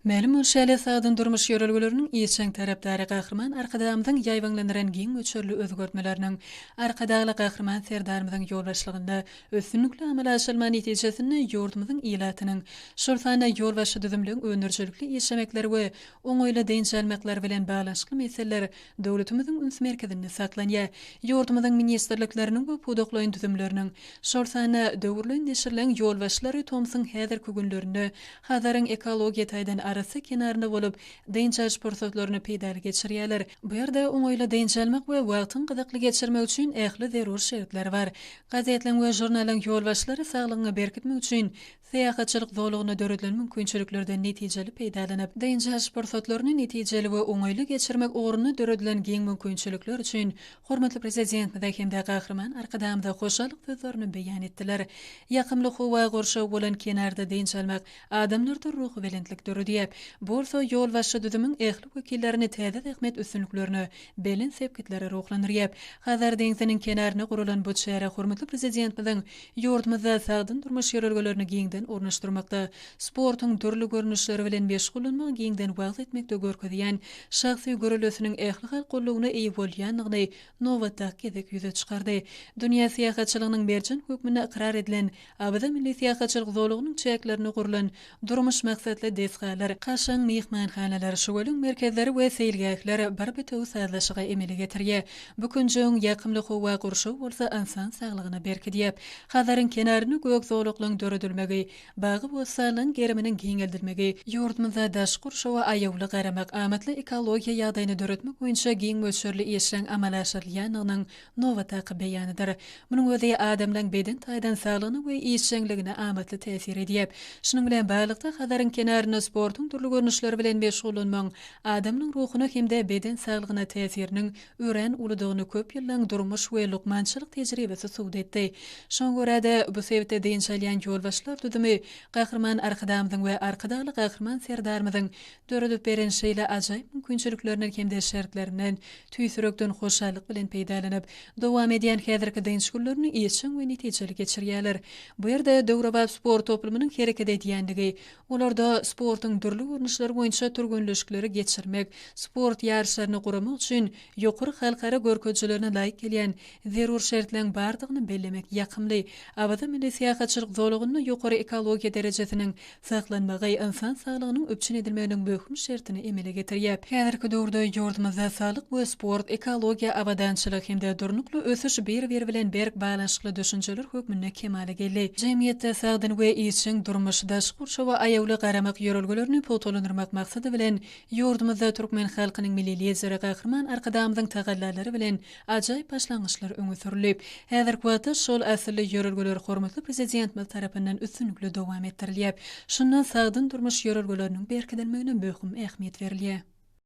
Mälim bolşy ýaly, sagdyn durmuş ýörelgeleriniň işjeň tarapdary Gahryman Arkadagymyzyň ýaýbaňlandyran giň möçberli özgertmeleriniň Arkadagly Gahryman Serdarymyzyň ýolbaşçylygynda üstünlikli amala aşyrylmagy netijesinde ýurdumyzyň ilatynyň, şol sanda ýolbaşçy düzümleň öndürijilikli işlemekleri we oňaýly dynç almaklary bilen baglanyşykly meseleler döwletimiziň üns merkezinde saklanýar. Ýurdumyzyň ministrlikleriniň we pudaklaýyn düzümleriniň, şol sanda döwürleýin neşirleň ýolbaşçylary tomsuň häzirki günlerinde Hazaryň ekologiýa taýdan arassa kenarynda bolup, dynç alyş pursatlaryny peýdaly geçirýärler. Bu ýerde oňaýly dynç almak we wagtyň gyzykly geçirmek üçin ähli zerur şertler bar. Gazetleň we žurnalyň ýolbaşçylary saglygyňy berkitmek üçin syýahatçylyk zolagynda döredilen mümkinçiliklerden netijeli peýdalanyp, dynç alyş pursatlaryny netijeli we oňaýly geçirmek ugrunda döredilen giň mümkinçilikler üçin hormatly Prezidentimize hem-de Gahryman Arkadagymyza hoşallyk sözlerini beýan etdiler. Ýakymly howa gurşawy bolan kenarda dynç almak adamlarda ruhubelentlik döredýär. Bu bolsa ýolbaşçy düzümiň ähli wekillerini täze zähmet üstünliklerine, belent sepgitlere ruhlandyrýar. Hazar deňziniň kenarynda guralan bu çäre hormatly Prezidentimiziň ýurdumyzda sagdyn durmuş ýörelgelerini giňden ornaşdyrmakda, sportuň dürli görnüşleri bilen meşgullanmagy giňden wagyz etmekde görkezýän şahsy göreldesiniň ählihalk goldawyna eýe bolýandygyny nobatdaky gezek ýüze çykardy. Dünýä syýahatçylygynyň merjen hökmünde ykrar edilen Awaza milli syýahatçylyk zolagynyň çäklerinde gurlan durmuş maksatly desgalar, kaşaň myhmanhanalar, şüweleň merkezleri we seýilgähler bir bitewi sazlaşygy emele getirýär. Bu künjegiň ýakymly howa gurşawy bolsa ynsan saglygyny berkidýär. Hazaryň kenarynda gök zolaklaryň döredilmegi, bagy-bossanlygyň geriminiň giňeldilmegi, ýurdumyzda daşky gurşawa aýawly garamak, amatly ekologiýa ýagdaýyny döretmek boýunça giň möçberli işleň amala aşyrylýandygynyň nobatdaky beýanydyr. Munuň özi adamlaryň beden taýdan saglygyna we işjeňligine amatly täsir edýär. Şunuň bilen baglylykda, Hazaryň kenarynda sportuň dürli görnüşleri bilen meşgullanmagyň adamyň ruhuna hem-de beden saglygyna täsiriniň örän uludygyny köp ýyllaryň durmuş we lukmançylyk tejribesi subut etdi. Şoňa görä-de, bu sebitde dynç alýan ýolbaşçylar düzümi Gahryman Arkadagymyzyň we Arkadagly Gahryman Serdarymyzyň döredip beren şeýle ajaýyp mümkinçiliklerinden hem-de şertlerinden tüýs ýürekden hoşallyk bilen peýdalanyp, dowam edýän häzirki dynç günlerini işjeň we netijeli geçirýärler. Bu ýerde döwrebap sport toplumynyň hereket edýändigi, olarda sportuň dürli görnüşleri boýunça türgenleşikleri geçirmek, sport ýaryşlaryny guramak üçin ýokary halkara görkezijilerine laýyk gelýän zerur şertleň bardygyny bellemek ýakymly. Awaza milli syýahatçylyk zolagynda ýokary ekologiýa derejesiniň saklanmagy ynsan saglygynyň üpjün edilmeginiň möhüm şertini emele getirýär. Häzirki döwürde ýurdumyzda saglyk we sport, ekologiýa abadançylyk hem-de durnukly ösüş bir-biri bilen berk baglanyşykly düşünjeler hökmünde kemala geldi. Jemgyýetde sagdyn we işjeň durmuş, daşky gurşawa aýawly garamak ýörelgelerini pugtalandyrmak maksady bilen, ýurdumyzda türkmen halkynyň Milli Lideri Gahryman Arkadagymyzyň tagallalary bilen ajaýyp başlangyçlar öňe sürüldi. Häzirki wagtda şol asylly ýörelgeler hormatly Prezidentimiz tarapyndan üstünlikli dowam etdirilýär. Şunda sagdyn durmuş ýörelgeleriniň berkidilmegine möhüm ähmiýet berilýär.